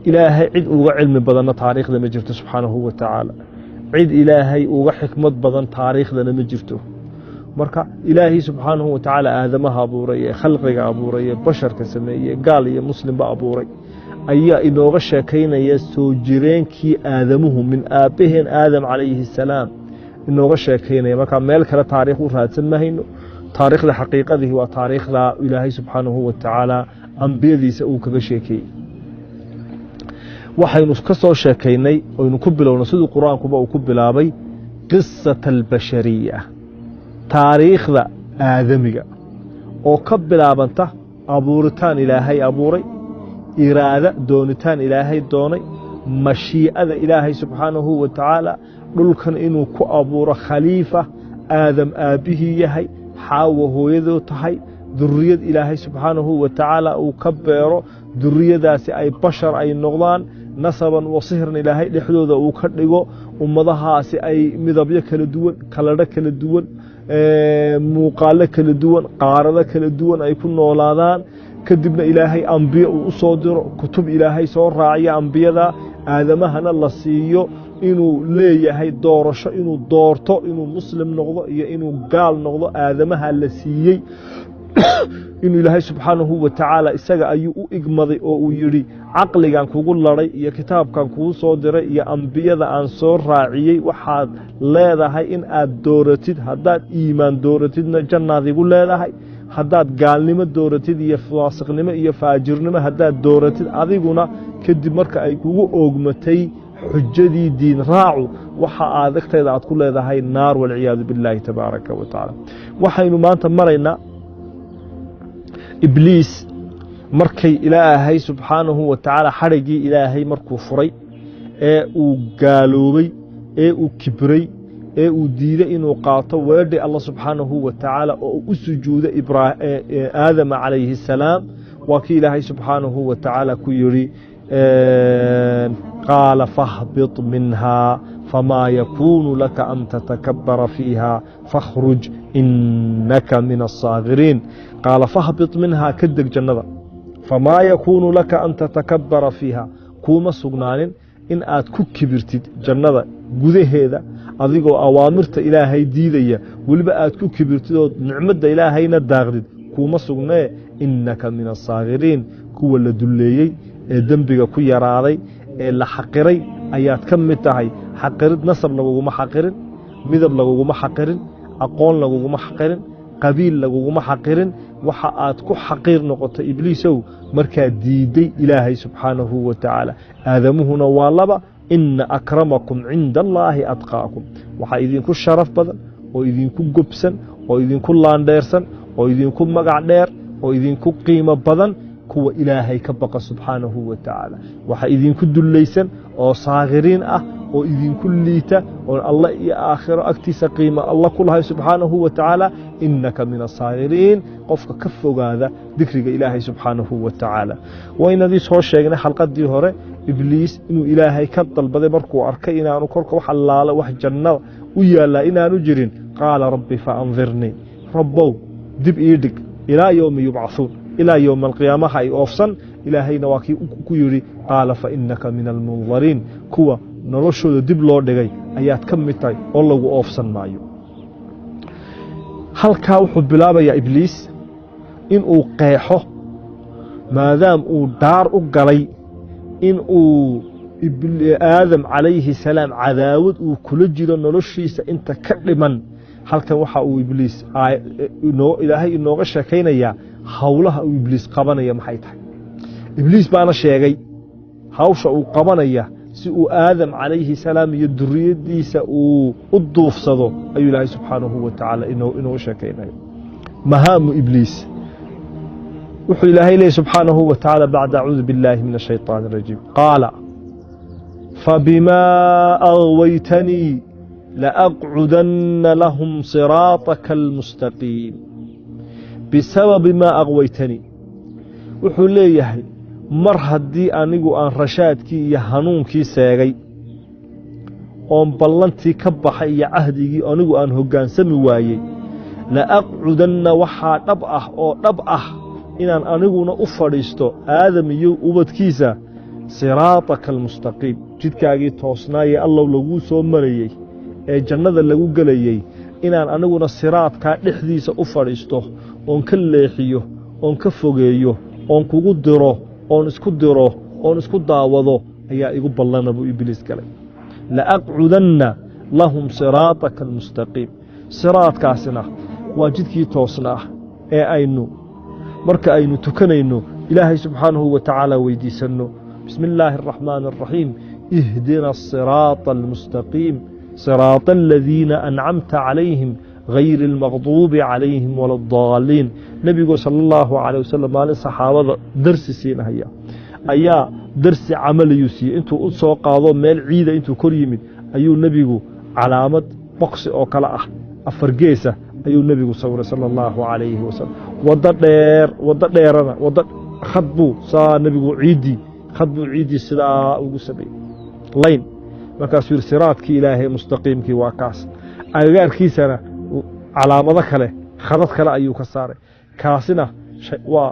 Ilaahay cid uga cilmi badanna taariikhda ma jirto, subxaanahu wa tacaala. Cid Ilaahay uga xikmad badan taariikhdana ma jirto. Marka Ilaahay subxaanahu wa tacaala aadamaha abuuray, ee khalqiga abuuray, ee basharka sameeyey, gaal iyo muslimba abuuray, ayaa inooga sheekaynaya soo jireenkii aadamuhu min aabbaheen Aadam calayhi asalaam inooga sheekaynaya. Marka meel kale taariikh u raadsan mahayno. Taariikhda xaqiiqadihi waa taariikhda Ilaahay subxaanahu wa tacaala ambiyadiisa uu kaga sheekeeyey. Waxaynu ka soo sheekaynay oynu ku bilowno siduu Qur-aankuba uu ku bilaabay, qisata albashariya, taariikhda aadamiga oo ka bilaabanta abuuritaan Ilaahay abuuray, iraada doonitaan Ilaahay doonay, mashii'ada Ilaahay subxaanahu wa tacaala dhulkan inuu ku abuuro khaliifa, Aadam aabbihii yahay, Xaawa hooyadoo tahay, duriyad Ilaahay subxaanahu wa tacaala uu ka beero, duriyadaasi ay bashar ay noqdaan, nasaban wa sihran Ilaahay dhexdooda uu ka dhigo, ummadahaasi ay midabyo kala duwan, kaladho kala duwan, muuqaalo kala duwan, qaarado kala duwan ay ku noolaadaan. Kadibna Ilaahay ambiye uu u soo diro, kutub Ilaahay soo raaciyo ambiyada, aadamahana la siiyo inuu leeyahay doorasho, inuu doorto inuu muslim noqdo iyo inuu gaal noqdo. Aadamaha la siiyey inuu Ilaahay subxaanahu wa tacaala isaga ayuu u igmaday oo uu yidhi: "Caqligan kugu ladhay iyo kitaabkan kuu soo diray iyo ambiyada aan soo raaciyey, waxaad leedahay in aad dooratid. Haddaad iimaan dooratidna jannaad igu leedahay. Haddaad gaalnimo dooratid iyo faasiqnimo iyo faajirnimo haddaad dooratid adiguna, kadib marka ay kugu oogmatay xujadii diin raacu, waxa aad agteeda aad ku leedahay naar, walciyaadu billaahi tabaaraka wa tacaala." Waxaynu maanta maraynaa Ibliis markay Ilaahay subxaanahu wa tacaala xadhiggii Ilaahay markuu furay ee uu gaaloobay, ee uu kibray, ee uu diiday inuu qaato weedhi Alla subxaanahu wa tacaala oo uu u sujuudo Aadama calayhi asalaam. Waa kii Ilaahay subxaanahu wa tacaala ku yidhi: "Qaala fahbit minhaa famaa yakuunu laka an tatakabara fiiha fakhruj inaka min asaagiriin." Qaala fahbit minhaa, ka deg jannada. Famaa yakuunu laka an tatakabara fiiha, kuuma sugnaanin in aad ku kibirtid jannada gudaheeda, adigoo awaamirta Ilaahay diidaya, weliba aad ku kibirtid oo nicmadda Ilaahayna daaqdid, kuuma sugnee. Innaka min asaagiriin, kuwa la dulleeyey ee dembiga ku yaraaday ee la xaqiray ayaad ka mid tahay. Xaqirid nasab laguguma xaqirin, midab laguguma xaqirin, aqoon laguguma xaqirin, qabiil laguguma xaqirin. Waxa aad ku xaqiir noqotay, Ibliisow, markaad diiday Ilaahay subxaanahu wa tacaala. Aadamuhuna waa laba: ina akramakum cinda Allaahi atqaakum. Waxaa idinku sharaf badan oo idinku gobsan oo idinku laandheersan oo idinku magac dheer oo idinku qiimo badan kuwa Ilaahay ka baqa subxaanahu wa tacaala. Waxaa idinku dullaysan oo saakiriin ah oo idinku liita oo Alla iyo aakhiro agtiisa qiimo Alla ku lahay subxaanahu wa tacaala, innaka min asaakiriin, qofka ka fogaada dikriga Ilaahay subxaanahu wa tacaala. Waynadii soo sheegnay xalqadii hore Ibliis inuu Ilaahay ka dalbaday markuu arkay inaanu korka wax allaala wax jannada u yaallaa inaanu jirin: "Qaala rabbi faandirnii," Rabbow, dib ii dhig, ilaa yowmi yubcahuun, ilaa yowma alqiyaamaha ay oofsan. Ilaahayna waa kii ku yidhi: "Qaala fa innaka min almundariin," kuwa noloshooda dib loo dhigay ayaad ka mid tahay oo lagu oofsan maayo. Halkaa wuxuu bilaabayaa Ibliis inuu qeexo, maadaam uu daar u galay in uu Aadam calayhi salaam cadaawad uu kula jiro noloshiisa inta ka dhiman. Halkan waxa uu Ibliis Ilaahay inooga sheekaynayaa howlaha uu Ibliis qabanaya. Maxay tahay? Ibliis baana sheegay hawsha uu qabanaya si uu Aadam calayhi salaam iyo duriyaddiisa uu u duufsado ayuu Ilaahay subxaanahu wa tacaala inooga sheekaynayo mahaamu Ibliis. Wuxuu Ilaahay leeyay subxaanahu wa tacaala bacda acuudu biاllaahi min ashayطaan الrajiim: "Qaala fabimaa agwaytanii laaqcudanna lahum siraaطaka almustaqiim." Bisababi maa aqwaytanii, wuxuu leeyahay, mar haddii anigu aan rashaadkii iyo hanuunkii seegay oon ballantii ka baxay iyo cahdigii anigu aan hoggaansami waayey, laaqcudanna, waxaa dhab ah oo dhab ah inaan aniguna u fadhiisto Aadam iyo ubadkiisa. Siraataka almustaqiim, jidkaagii toosnaayee Allow laguu soo marayey ee jannada lagu gelayey, inaan aniguna siraadkaa dhexdiisa u fadhiisto oon ka leexiyo oon ka fogeeyo oon kugu diro oon isku diro oon isku daawado ayaa igu ballana buu Ibliis galay. Laaqcudanna lahum siraataka almustaqiim. Siraadkaasina waa jidkii toosnaa ee aynu marka aynu tukanayno Ilaahay subxaanahu wa tacaala weydiisanno. Bismi illaahi araxmaani araxiim. Ihdina asiraata almustaqiim, siraata aladiina ancamta calayhim, gayri almaqduubi calayhim wala addaaliin. Nebigu sala allahu calayh wasalam maalin saxaabada darsi siinahaya ayaa darsi camaliyuu siiyey. Intuu u soo qaado meel ciida intuu kor yimid ayuu nebigu calaamad boksi oo kale ah, afar geesa, ayuu nebigu sawiray sala allahu calayhi wasalam. Waddo dheer, waddo dheerana, waddo khad buu saa nebigu ciiddii, khad buu ciiddii sidaa ugu sameeyey, layn. Markaasuu yidhi: siraadkii Ilaahay mustaqiimkii waa kaas. Agagaarkiisana calaamado kale, khadad kale ayuu ka saaray. Kaasina waa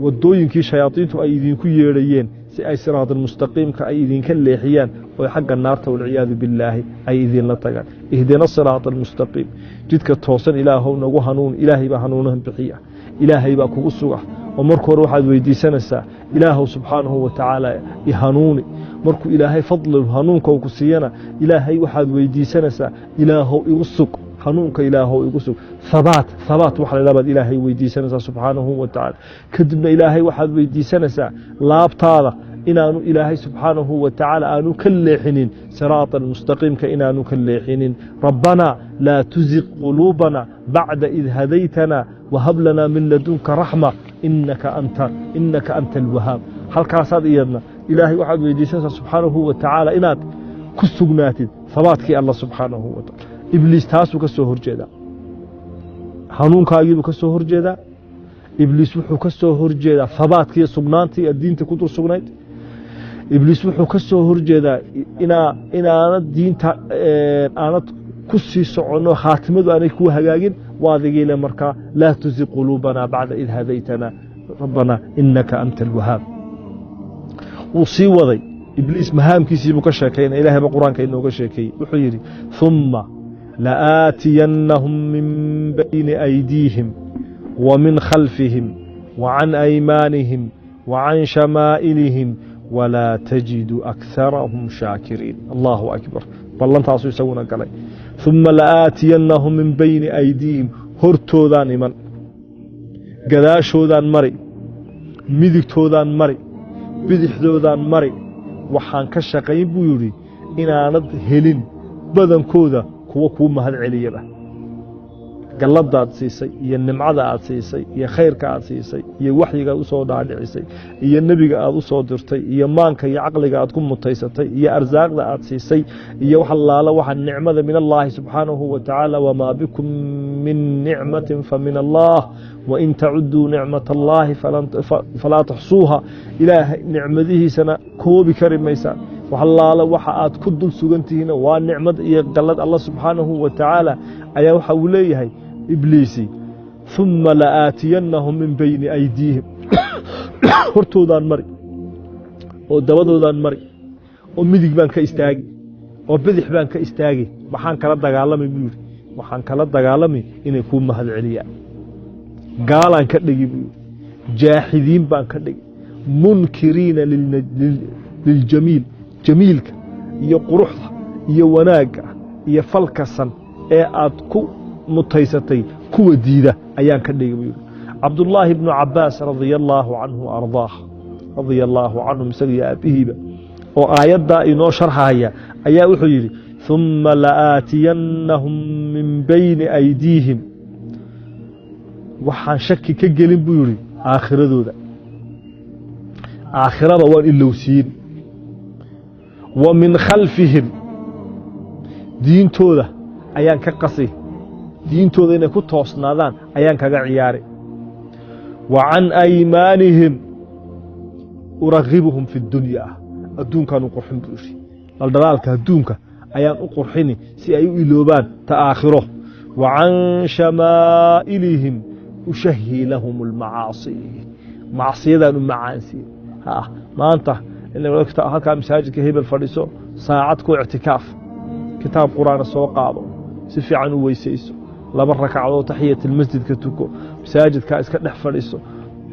wadooyinkii shayaadiintu ay idinku yeedhayeen si ay siraadalmustaqiimka ay idinka leexiyaan oo xagga naarta, walciyaadu billaahi, ay idinla tagaan. Ihdina siraata almustaqiim, jidka toosan Ilaahow nagu hanuun. Ilaahay baa hanuunahan bixiya, Ilaahay baa kugu suga. Oo marka hore waxaad weydiisanaysaa: Ilaahow subxaanahu wa tacaala ihanuuni. Markuu Ilaahay fadli hanuunka ku siiyana, Ilaahay waxaad weydiisanaysaa: Ilaahow igu sug hanuunka, Ilaahow igu sug. Habaat, habaat waxa la baad Ilaahay weydiisanaysaa subxaanahu wa tacaala. Kadibna Ilaahay waxaad weydiisanaysaa laabtaada inaanu Ilaahay subxaanahu wa tacaala aanu ka leexinin siraata almustaqiimka, inaanu ka leexinin. Rabbanaa laa tuziq quluubana bacda id hadaytana wahab lanaa min ladunka raxma inaka anta alwahaab. Halkaasaad iyadna Ilaahay waxaad weydiisanaysaa subxaanahu wa tacaala inaad ku sugnaatid habaadkii Allah subxaanahu wa tacaala. Ibliis taasuu ka soo horjeedaa, hanuunkaagiibuu ka soo horjeedaa. Ibliis wuxuu ka soo horjeedaa habaadkiiyo sugnaantii aad diinta ku dul sugnayd. Ibliis wuxuu ka soo horjeedaa inaanad diinta aanad ku sii soconno, khaatimadu aanay kuu hagaagin. Waadigiile markaa: laa tuziq quluubana bacda id hadaytana rabbana inaka anta alwahaab. Wuu sii waday Ibliis, mahaamkiisiibuu ka sheekaynaya. Ilahay ba Qur-aanka inooga sheekeeyey. Wuxuu yidhi: ثuma laaatiyannahum min bayni aydiihim wa min khalfihim wa can aymaanihim wa can shamaa'ilihim walaa tajidu akharahum shaakiriin. Allahu akbar! Ballantaasuu isaguna galay. ثuma laaatiyannahum min bayni aydiihim, hortoodaan iman, gadaashoodaan mari, midigtoodaan mari, bidixdoodaan mari. Waxaan ka shaqayn buu yidhi inaanad helin badankooda kuwa kuu mahad celiyaba galladaad siisay iyo nimcada aad siisay iyo khayrka aad siisay iyo waxyiga aad u soo dhaadhicisay iyo nebiga aad u soo dirtay iyo maanka iyo caqliga aad ku mutaysatay iyo arsaaqda aad siisay iyo wax allaala waxa nicmada min Allaahi subxaanahu wa tacaala. Wamaa bikum min nicmatin fa min Allah, wain tacuduu nicmat allaahi falaa tuxsuuha. Ilaahay nicmadihiisana koobi kari maysaan. Wax allaala waxa aad ku dul sugantihiina waa nicmad iyo gallad Allah subxaanahu wa tacaala. Ayaa waxa uu leeyahay Ibliisi: ثuma laaatiyannahum min bayni aydiihim, hortoodaan mari oo dabadoodaan mari oo midig baan ka istaagi oo bidix baan ka istaagi. Maxaan kala dagaalamay buu yidhi? Waxaan kala dagaalami inay kuu mahad celiyaan. Gaalaan ka dhigi buu yidhi, jaaxidiin baan ka dhigi, munkiriina liljamiil, jamiilka iyo quruxda iyo wanaagga iyo falkasan ee aad ku mutaysatay kuwa diida ayaan ka dhigi buu yidhi. Cabdullaahi ibnu Cabaas radia allaahu canhu ardaah, radia allaahu canhum, isaga iyo aabbihiiba, oo aayaddaa inoo sharxaya ayaa wuxuu yidhi: ثuma laaatiyannahum min bayni aydiihim, waxaan shaki ka gelin buu yidhi aakhiradooda, aakhiraba waan ilowsiin, wa min khalfihim, diintooda ayaan ka qasi, diintooda inay ku toosnaadaan ayaan kaga ciyaari, wa can aymaanihim, uragibuhum fi اdunya, adduunkaan u qurxin buu yidhi, dhaldhalaalka adduunka ayaan u qurxini si ay u iloobaan ta aakhiro, wa can shamaa'ilihim ushahii lahum اlmacaasi, macsiyadaan u macaansiin. Maanta In halkaa masaajidka hebel fadhiso saacad ku ictikaaf, kitaab qur-aana soo qaado, si fiican u weysayso, 2 rakcadood taxiyatilmasjidka tuko, masaajidkaa iska dhex fadhiso,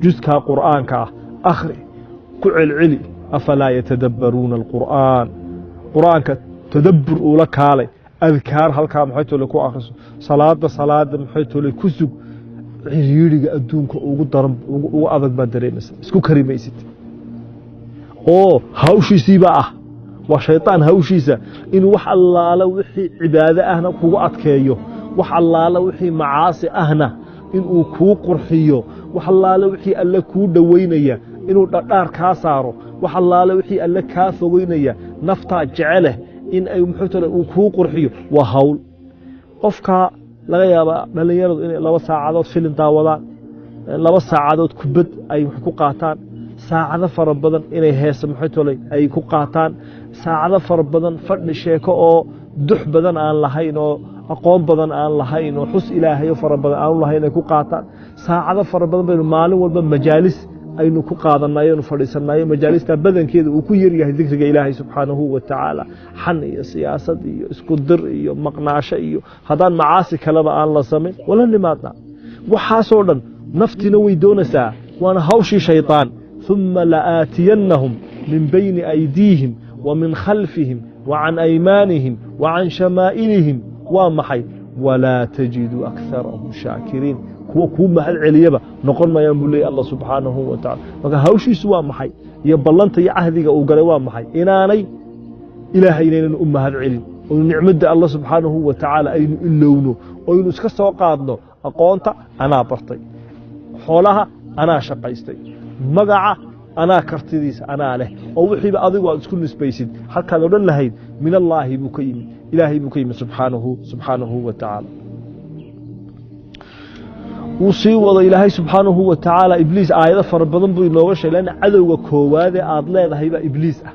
juskaa qur'aanka ah akhri, ku celceli. Afalaa yatadabbaruuna alqur'aan? Qur'aanka tadabbur uula kaalay, adkaar halkaa maxay tole ku akhriso, salaada maxay tole ku sug. Ciriiriga adduunka ugu daran, ugu adag baad dareemaysa, isku kari maysid. Oo hawshiisiibaa ah, waa shayطaan hawshiisa inuu wax allaala wixii cibaado ahna kugu adkeeyo, wax allaala wixii macaasi ahna inuu kuu qurxiyo, wax allaala wixii alle kuu dhoweynaya inuu dhadhaar kaa saaro, wax allaala wixii alle kaa fogeynaya naftaa jeceleh in ay muxuu tole uu kuu qurxiyo. Waa hawl qofkaa laga yaabaa dhallinyaradu inay 2 saacadood filin daawadaan, 2 saacadood kubad ay wax ku qaataan, saacado fara badan inay heesa maxay tolay ay ku qaataan, saacado fara badan fadhi sheeko oo dux badan aan lahayn oo aqoon badan aan lahayn oo xus ilaahayo fara badan aanu lahayn ay ku qaataan. Saacado fara badan baynu maalin walba majaalis aynu ku qaadanayo, aynu fadhiisanayo, majaalista badankeeda uu ku yaryahay dikriga ilaahay subxaanahu wa tacaala. Xan iyo siyaasad iyo isku dir iyo maqnaasho iyo haddaan macaasi kaleba aan la samayn wala nimaadna. Waxaasoo dhan naftina way doonaysaa, waana hawshii shaydaan. ثuma laaatiyannahum min bayni aydiihim wa min khalfihim wa can aymaanihim wa can shamaa'ilihim. Waa maxay? Walaa tajidu akharahum shaakiriin. Kuwa kuu mahad celiyaba noqon maayaan buu leeyay Allah subxaanahu wa tacala. Marka hawshiisu waa maxay? Iyo ballanta iyo cahdiga uu galay waa maxay? Inaanay ilaahay inaynan u mahad celin, oo nicmadda Allah subxaanahu wa tacaala aynu ilowno, oynu iska soo qaadno aqoonta anaa bartay, xoolaha anaa shaqaystay, magaca anaa kartidiisa anaa leh, oo wixiiba adigu aad isku nisbaysid halkaad odhan lahayd min allaahi buu ka yimid, ilaahay buu ka yimid subxaanahu wa tacaala. Wuu sii wado ilaahay subxaanahu wa tacaala. Ibliis aayado fara badan buu inooga sheegay, lanna cadowga koowaadee aad leedahay baa ibliis ah.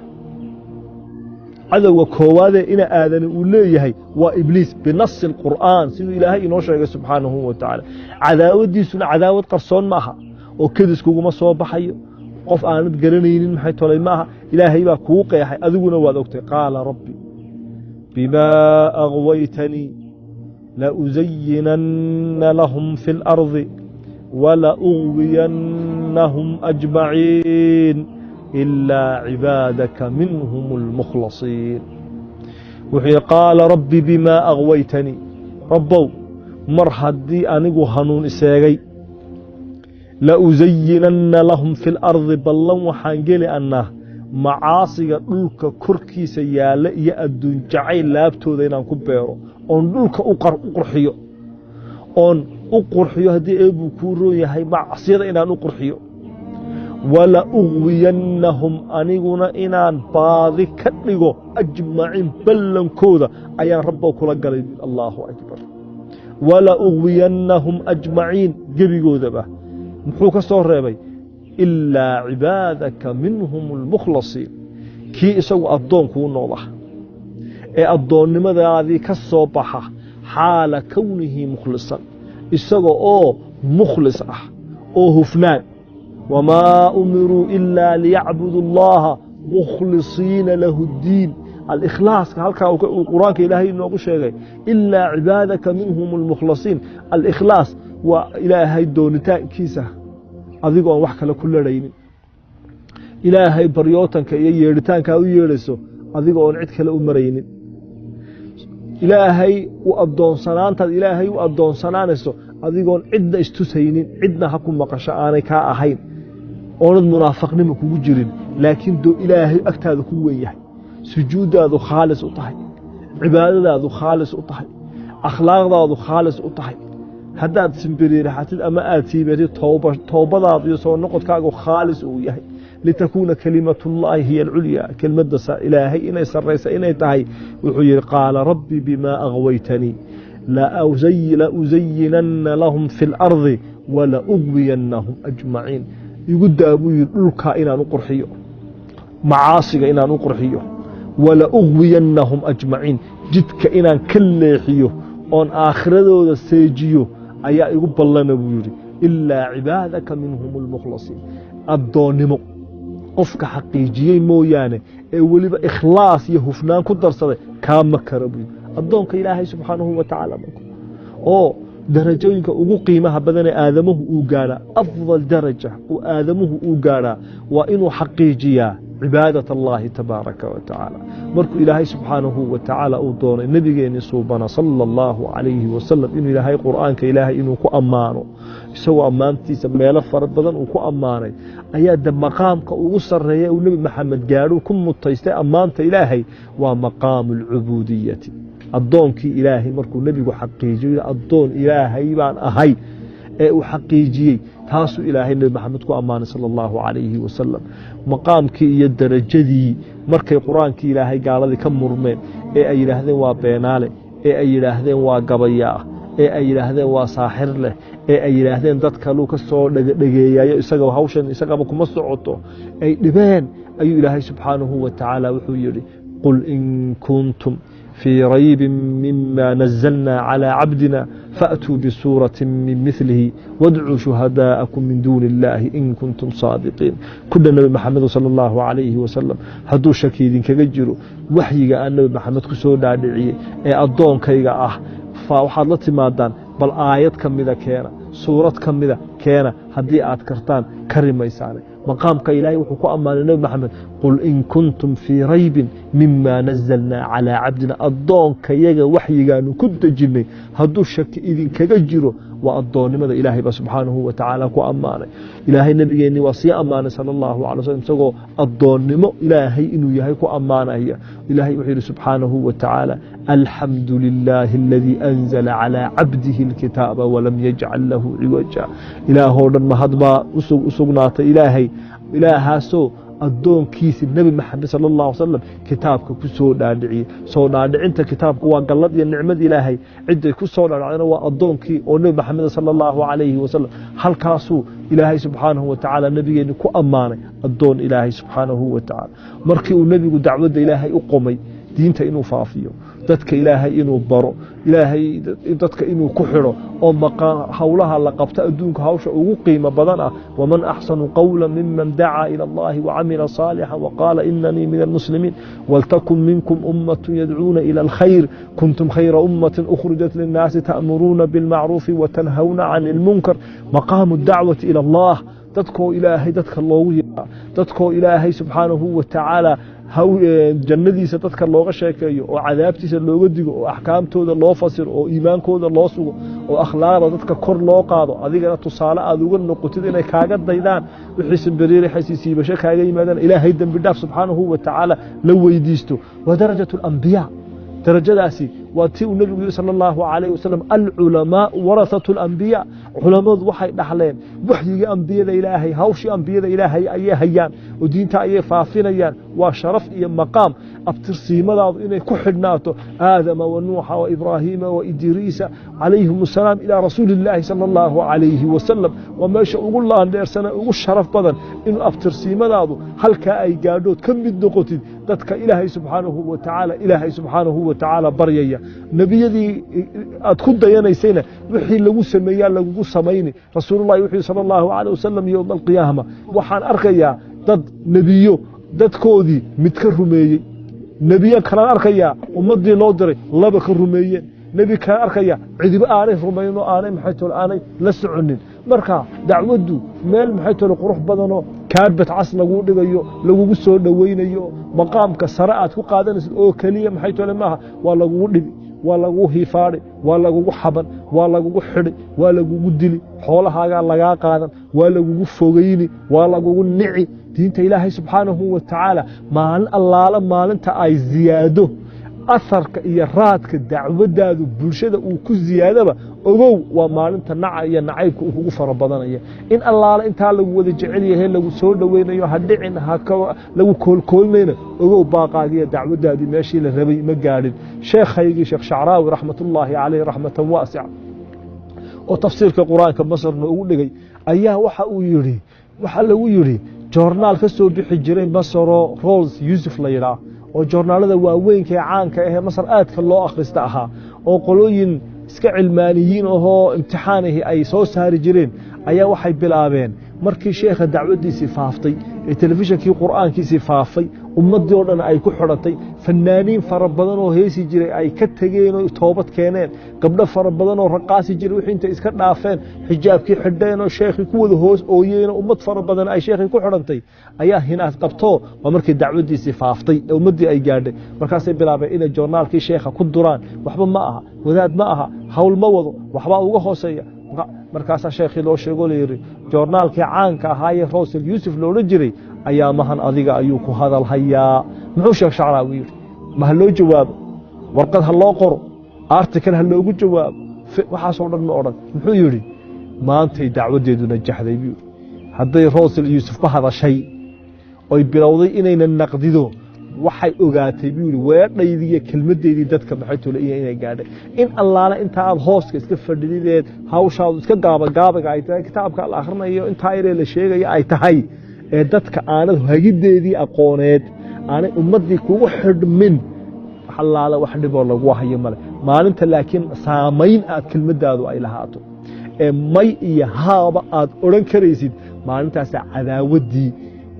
Cadowga koowaadee ina aadani uu leeyahay waa ibliis binasi alqur'aan, siduu ilaahay inoo sheegay subxaanahu wa tacaala. Cadaawadiisuna cadaawad qarsoon ma aha oo kedis kuguma soo baxayo, qof aanad garanaynin maxay tolay ma aha. Ilaahay baa kuu qeexay, adiguna waad ogtay. Qaala rabbi bimaa agwaytanii lausayinanna lahum fi اlardi walaugwiyannahum ajmaciin ilaa cibaadaka minhum اlmukhlasiin. Wuxuu yihi qaala rabbi bimaa agwaytanii, rabbow mar haddii anigu hanuun iseegay, lausayinanna lahum fi اlardi, ballan waxaan geli annaa macaasiga dhulka korkiisa yaalla iyo adduun jacayl laabtooda inaan ku beero, oon dhulka u qurxiyo, oon u qurxiyo haddii eebuu kuu roon yahay macsiyada inaan u qurxiyo. Wala ugwiyannahum, aniguna inaan baadi ka dhigo ajmaciin ballankooda ayaan rabbow kula galay. Allaahu akbar. Wala ugwiyannahum ajmaciin, gebigoodaba muxuu ka soo reebay? Ilaa cibaadaka minhum almukhlasiin, kii isagu addoon kuu noqda ee addoonnimadaadii ka soo baxa xaala kownihi mukhlisan, isaga oo mukhlis ah oo hufnaan. Wamaa umiruu ilaa liyacbudu allaha mukhlisiina lahu ddiin. Alikhlaaska halkaa uu qur-aanka ilaahay inoogu sheegay, ilaa cibaadaka minhum almukhlasiin. Alikhlaas waa ilaahay doonitaankiisa adigoo aan wax kale ku larhaynin, ilaahay baryootanka iyo yeedhitaankaa u yeedhayso adiga oon cid kale u maraynin, ilaahay u addoonsanaantaad ilaahay u addoonsanaanayso adigoon cidna istusaynin, cidna ha ku maqasho aanay kaa ahayn, oonad munaafaqnimo kugu jirin, laakiin doo ilaahay agtaada ku weyn yahay, sujuuddaadu khaalis u tahay, cibaadadaadu khaalis u tahay, akhlaaqdaadu khaalis u tahay. Haddaad simbiriiraxatid ama aad siibatid, toobadaadu iyo soo noqodkaagu khaalis uu yahay. Litakuuna kalimatullaahi hiya alculyaa, kelmadda ilaahay inay sarraysa inay tahay. Wuxuu yihi qaala rabbi bimaa agwaytanii lausayinanna lahum fi اlardi wala ugwiyannahum ajmaciin. Igu daa buu yihi dhulkaa inaan u qurxiyo, macaasiga inaan u qurxiyo, wala ugwiyannahum ajmaciin, jidka inaan ka leexiyo oon aakhiradooda seejiyo ayaa igu ballana buu yidhi. Ilaa cibaadaka minhum almukhlasiin. Addoonnimo Qofka xaqiijiyey mooyaane ee weliba ikhlaas iyo hufnaan ku darsaday kaama kara buu yidhi. Addoonka Ilaahay subxaanahu wa tacaala marku oo darajooyinka ugu qiimaha badan ee aadamuhu uu gaadhaa, afdal daraja uu aadamuhu uu gaadhaa, waa inuu xaqiijiyaa cibaadat Allahi tabaaraka wa tacaala. Markuu Ilaahay subxaanahu wa tacaala uu doonay nabigeeni suubana sala Allahu calayhi wasalam inuu Ilaahay Qur'aanka Ilaahay inuu ku ammaano, isagoo ammaantiisa meelo fara badan uu ku ammaanay, ayaa de maqaamka ugu sarreeya uu Nebi Maxamed gaadhuu ku mutaystay ammaanta Ilaahay waa maqaamu alcubuudiyati, addoonkii Ilaahay. Markuu nebigu xaqiijiyo addoon Ilaahay baan ahay ee uu xaqiijiyey, taasuu Ilaahay Nebi Maxamed ku ammaanay sala Allahu calayhi wasalam. Maqaamkii iyo darajadii markay Qur-aankii Ilaahay gaaladii ka murmeen ee ay yidhaahdeen waa beenaale, ee ay yidhaahdeen waa gabayaa, ee ay yidhaahdeen waa saaxir leh, ee ay yidhaahdeen dad kaluu ka soo dhegdhegeeyayo, isaga hawshan isagaba kuma socoto, ay dhibeen, ayuu Ilaahay subxaanahu wa tacaala wuxuu yidhi: qul in kuntum fii raybin mima nazalna calى cabdina faatuu bisuuraة min milihi wadcuu shuhadaa'akum min duuni اllahi in kuntum saadiqiin. Kudha Nebi Maxamed sala Allahu calayhi wasalam, hadduu shaki idinkaga jiro waxyiga aan Nebi Maxamed ku soo dhaadhiciyey ee addoonkayga ah, waxaad la timaadaan bal aayad ka mida keena, suurad ka mida keena haddii aad kartaan. Kari maysaane. Maqaamka Ilaahay wuxuu ku ammaanay Nebi Maxamed: qul in kuntum fii raybin mima nazalnaa calaa cabdina, addoonkayaga waxyigaanu ku dejinnay hadduu shaki idinkaga jiro. Waa addoonnimada Ilaahay baa subxaanahu wa tacaala ku ammaanay. Ilaahay nabigeennii waa sii ammaanay sala Allahu alay slam, isagoo addoonnimo Ilaahay inuu yahay ku ammaanaya. Ilaahay wuxuu yidhi subxaanahu wa tacaala: alxamdu lilaahi aladii anzala calaa cabdihi alkitaaba walam yajcal lahu ciwaja. Ilaahoo dhan mahad baa u sugnaatay Ilaahay, Ilaahaasoo addoonkiisi Nebi Maxamed sala Allah alay slam kitaabka ku soo dhaadhiciyey. Soo dhaadhicinta kitaabku waa gallad iyo nicmad Ilaahay. Ciday ku soo dhaadhacdana waa addoonkii oo Nebi Maxamed sala Allahu calayhi wasalam. Halkaasuu Ilaahay subxaanahu wa tacaala nabigeenni ku ammaanay addoon Ilaahay subxaanahu wa tacaala. Markii uu nebigu dacwadda Ilaahay u qomay, diinta inuu faafiyo, dadka Ilaahay inuu baro, Ilaahay dadka inuu ku xidho, oo howlaha la qabto adduunka hawsha ugu qiimo badan ah, waman axsanu qowla miman dacaa ila Allahi wacamila saalixa waqaala inanii min almuslimiin, waltakun minkum ummatu yadcuuna ila alkhayr, kuntum khayra ummatin ukhrijat linnaasi ta'muruuna bilmacruufi watanhawna can ilmunkar. Maqaamu dacwati ila Allah, dadkoo Ilaahay dadka loogu yeeraa, dadkoo Ilaahay subxaanahu wa tacaala jannadiisa dadka looga sheekeeyo, oo cadaabtiisa looga digo, oo axkaamtooda loo fasiro, oo iimaankooda loo sugo, oo akhlaaqda dadka kor loo qaado, adigana tusaale aad uga noqotid inay kaaga daydaan, wixii simbiriirixaysi siibasho kaaga yimaadaan Ilaahay dembi dhaaf subxaanahu wa tacaala la weydiisto, waa darajatu alambiyaa. Darajadaasi waa tii uu nebigu yihi sala Allahu calayh wasalam: alculamaau warahatu alambiyaa. Culammadu waxay dhaxleen waxyigii ambiyada Ilaahay, hawshii ambiyada Ilaahay ayay hayaan oo diinta ayay faafinayaan. Waa sharaf iyo maqaam abtirsiimadaadu inay ku xidhnaato Aadama wa Nuuxa wa Ibraahiima wa Idriisa calayhim asalaam ilaa rasuuli illaahi sala Allahu calayhi wasalam. Waa meesha ugu laandheersana, ugu sharaf badan inuu abtirsiimadaadu halkaa ay gaadhood ka mid noqotid dadka Ilaahay subxaanahu wa tacaala, Ilaahay subxaanahu wa tacaala baryaya. Nebiyadii aad ku dayanaysayna wixii lagu sameeyaa lagugu samayni. Rasuulullahi wuxuu yihi sala Allahu caleyh wasalam: yowma alqiyaama waxaan arkayaa dad nebiyo dadkoodii mid ka rumeeyey, nebiyo kalaan arkayaa ummaddii loo diray laba ka rumeeyeen, nebi kalaan arkaya cidiba aanay rumayno, aanay maxay tole aanay la soconin. Marka dacwaddu meel maxay tole qurux badanoo kaarbet cas laguu dhigayo, lagugu soo dhowaynayo, maqaamka sare aad ku qaadanaysid oo keliya maxay tole maaha. Waa lagugu dhibi, waa lagugu hiifaadhi, waa lagugu xaban, waa lagugu xidhi, waa lagugu dili, xoolahaagaa lagaa qaadan, waa lagugu fogeyni, waa lagugu nici. Diinta Ilaahay subxaanahu wa tacaala maalin allaala maalinta ay ziyaado asarka iyo raadka dacwadaadu bulshada uu ku ziyaadaba, ogow waa maalinta naca iyo nacaybka uu kugu fara badanaya. In allaala intaa lagu wada jecel yahay, lagu soo dhoweynayo, ha dhicin, lagu koolkoolinayna, ogow baaqaagiiyo dacwadaadii meeshii la rabay ma gaadhin. Sheekhaygii Sheekh Shacraawi raxmatullaahi caleyh raxmatan waasica, oo tafsiirka Qur-aanka Masarna ugu dhigay, ayaa waxa uu yidhi, waxaa lagu yidhi joornaal ka soo bixi jiray Masaroo Rolls Yuusuf la yidhaah, oo joornaalada waaweynka ee caanka ahee Masar aadka loo akhrista ahaa, oo qolooyin iska cilmaaniyiin ahoo imtixaanihi ay soo saari jireen, ayaa waxay bilaabeen markii sheekha dacwaddiisii faaftay Ee telefishinkii qur'aankiisii faafay, ummaddii oo dhan ay ku xidhatay, fanaaniin fara badan oo heesi jiray ay ka tegeen oo toobad keeneen, gabdho fara badan oo raqaasi jiray wixii intay iska dhaafeen xijaabkii xidheen oo sheekhii ku wada hoos ooyeen oo ummad fara badan ay sheekhii ku xidhantay ayaa hinaas qabto. Waa markii dacwadiisii faaftay ee ummaddii ay gaadhay. Markaasay bilaabeen inay joornaalkii sheekha ku duraan: waxba ma aha, wadaad ma aha, hawl ma wado, waxbaa uga hooseeya. Markaasaa sheekhii loo sheego, layidhi joornaalkii caanka ahaayee Rosel Yuusuf la odhan jiray ayaa mahan adiga ayuu ku hadalhayaa. Muxuu Sheekh Shacraawi yidhi? Ma ha loo jawaabo? Warqad ha loo qoro? Article ha loogu jawaabo? Waxaasoo dhan ma odhan. Muxuu yidhi? Maantay dacwaddeedu najaxday buu yidhi. Hadday Rosel Yuusuf ka hadashay oy bilowday inayna naqdido, waxay ogaatay buu yidhi weedhaydii iyo kelmaddeydii dadka maxay tole iyo inay gaadhay. In allaale inta aad hooska iska fadhidideed, hawshaadu iska gaabagaabaga ay tahay, kitaabka la akhrinayo intaa yaree la sheegaya ay tahay, ee dadka aanad hagiddeedii aqooneed aanay ummaddii kugu xidhmin, wax allaale wax dhiboo lagu hayo male. Maalinta laakiin saamayn aad kelmaddaadu ay lahaato ee may iyo haaba aad odhan karaysid, maalintaasaa cadaawaddii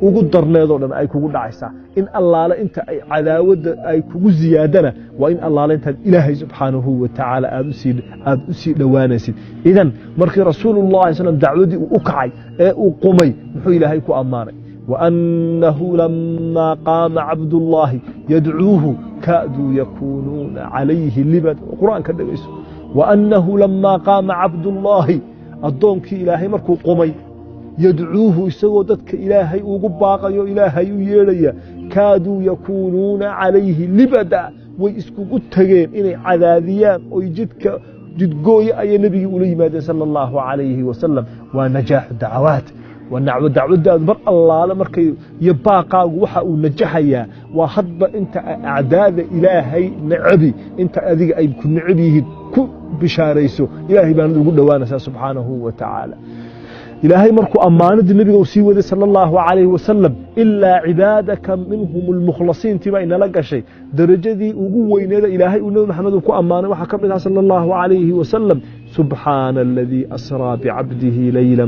ugu darneedoo dhan ay kugu dhacaysaa. In allaale inta ay cadaawadda ay kugu ziyaadana waa in allaale intaad Ilaahay subxaanahu wa tacaala aad u sii dhowaanaysid. Idan markii Rasuulullahi slam dacwaddii uu u kacay ee uu qumay, muxuu Ilaahay ku ammaanay? وأنه لما قام عبد الله يدعوه كادوا يكونون عليه لبدا. Qur-aanka dhegayso. وأنه لما قام عبد الله, addoonkii Ilaahay markuu qumay, يدعوه, isagoo dadka Ilaahay ugu baaqayo, Ilaahay u yeedhaya, كادوا يكونون عليه لبدا, way iskugu tageen inay cadaadiyaan oy jidka jidgooye ayay nebigii ula yimaadeen sala allahu calayhi wasalam. Waa najaaxu dacawaat, waa nacwo dacwadaadu mar allaale markay iyo baaqaagu waxa uu najaxayaa waa hadba inta acdaada Ilaahay nacabi, inta adiga ay ku necab yihiin ku bishaarayso, Ilaahay baanad ugu dhowaanaysaa subxaanahu wa tacaala. Ilaahay markuu ammaanadii nebiga uu sii waday sala allahu calayhi wasalam, إلا عبادك منهم المخلصين tibaa inala gashay. Darajadii ugu weyneeda Ilaahay uu Nebi Maxamed uu ku ammaanay waxaa ka mid ah sala allahu calayhi wasalam: سبحان الذي أسرى بعبده ليلا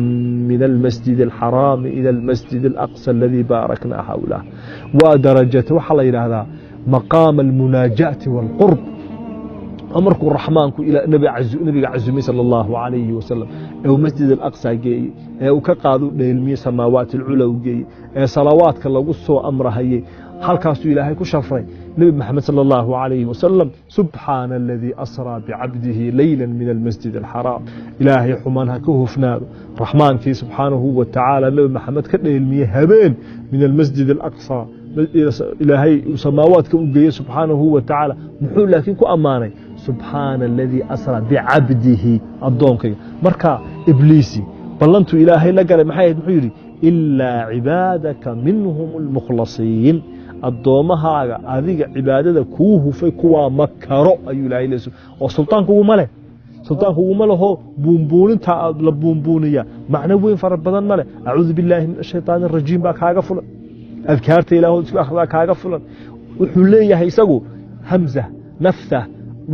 من المسجد الحرام إلى المسجد الأقصى الذي باركنا حوله. Waa darajata waxaa la yidhaahdaa maqaam almunaajaati waalqurb. Markuu Raxmaanku nebiga cazumay sala allahu calayhi wasalam ee uu Masjid Alaqsa geeyey, ee uu ka qaadu dheelmiyey, samaawaat alcula u geeyey, ee salawaadka lagu soo amrahayey, halkaasuu Ilaahay ku shafray Nebi Maxamed sala allahu calayhi wasalam. سبحان الذي أسرى بعبده ليلا من المسجد الحرام. Ilaahay xumaan ha ka hufnaado Raxmaankii subxaanahu wa tacaala Nebi Maxamed ka dheelmiyey habeen min almasjid alaqsa, Ilaahay samaawaadka u geeyey subxaanahu wa tacaala. Muxuu laakiin ku ammaanay? سبحان الذي أسرى بعبده, addoonkayga. Marka Ibliisi ballantuu Ilaahay la galay maxay ahayd? Muxuu yidhi? إلا عبادك منهم المخلصين, addoommahaaga adiga cibaadada kuu hufay kuwaa ma karo ayuu Ilahay le. Oo sultaankuguma leh, sultaankuguma leho. Buunbuuninta la buunbuuniya macno weyn fara badan ma leh. أعوذ بالله من الشيطان الرجيم baa kaaga fulan, adkaarta Ilaahod isku akhridaa kaaga fulan. Wuxuu leeyahay isagu همزة نفثة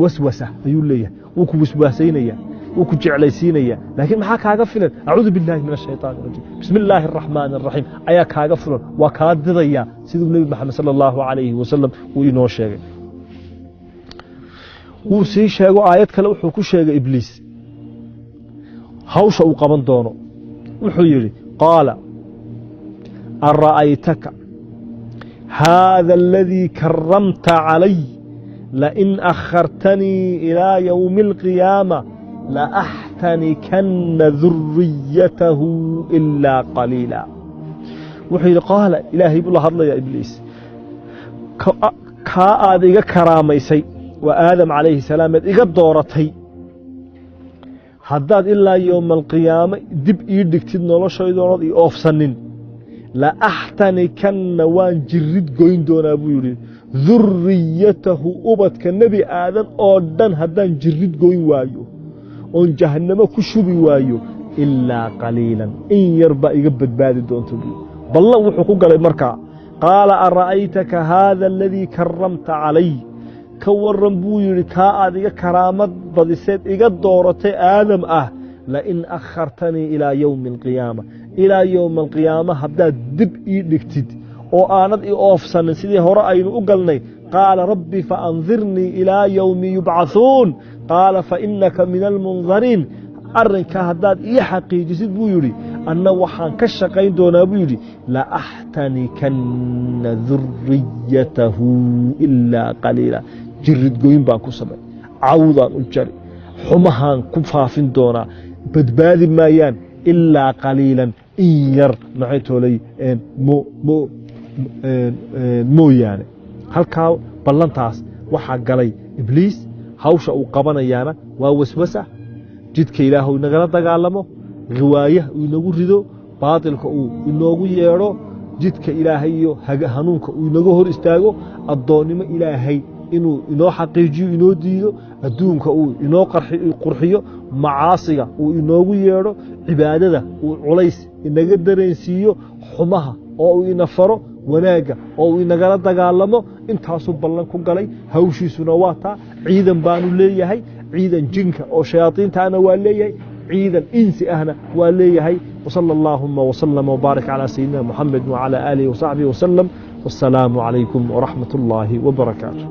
وسوسة ayuu leeyahay. Wuu ku waswaasaynaya, wuu ku jeclaysiinaya, laakiin maxaa kaaga filan? أعوذ بالله من الشيطان الرجيم، بسم الله الرحمن الرحيم ayaa kaaga fulan. Waa kaa didaya siduu Nebi Maxamed sala allahu calayhi wasalam uu inoo sheegay. Wuu sii sheego, aayad kale wuxuu ku sheegay Ibliis hawsha uu qaban doono. Wuxuu yidhi: قال أرأيتك هذا الذي كرمت علي لئن أخرتني إلى يوم القيامة لأحتنكن ذريته إلا قليلا. Wuxuu yidhi, قال, Ilaahay buu la hadlaya Ibliis, kaa aad iga karaamaysay waa Aadam calayhi salaam eed iga dooratay, haddaad ilaa yowma alqiyaame dib ii dhigtid noloshaydoonad ii oofsanin, لأحتنكن, waan jirid goyn doonaa buu yidhi, ذريته, ubadka Nebi Aadan oo dhan haddaan jirid goyn waayo oon jahannamo ku shubi waayo, إلا قليلا, in yar baa iga badbaadi doonta buu ballan wuxuu ku galay markaa. قال أرأيتك هذا الذي كرمت علي, ka waran buu yidhi kaa aad iga karaamad badiseed iga dooratay Aadam ah, لئن أخرتني إلى يوم القيامة. Ilaa yowma alqiyaama haddaad dib ii dhigtid oo aanad i oofsanin sidii hore aynu u galnay. Qaala rabbi faandirnii ilaa yowmi yubcathuun. Qaala fainaka min almundariin. Arrinkaa haddaad ii xaqiijisid, buu yidhi, anna waxaan ka shaqayn doonaa, buu yidhi, laaxtanikanna duriyatahu ilaa qaliila. Jiridgoyn baan ku samay, cawdaan u jari, xumahaan ku faafin doonaa, badbaadi maayaan ilaa qaliilan, in yar maxay toolay mooyaane. Halkaa ballantaas waxaa galay Ibliis. Hawsha uu qabanayaana waa waswasa, jidka Ilaahu inagala dagaalamo, riwaayah uu inagu rido, baatilka uu inoogu yeedho, jidka Ilaahay iyo hanuunka uu inaga hor istaago, addoonnimo Ilaahay inuu inoo xaqiijiyo inoo diido, adduunka uu inoo qurxiyo, macaasiga uu inoogu yeedho, cibaadada uu culays inaga dareensiiyo, xumaha oo uu ina faro, wanaagga oo uu inagala dagaalamo. Intaasuu ballan ku galay, hawshiisuna waa taa. Ciidan baanu leeyahay, ciidan jinka oo shayaadiintaana waa leeyahay, ciidan insi ahna waa leeyahay. Wsala allaahuma wslama wbaarak calaa sayidina Muxamed wacalaa aalihi wasaxbihi wasalam. Wasalaamu calaykum waraxmat ullaahi wabarakaatu.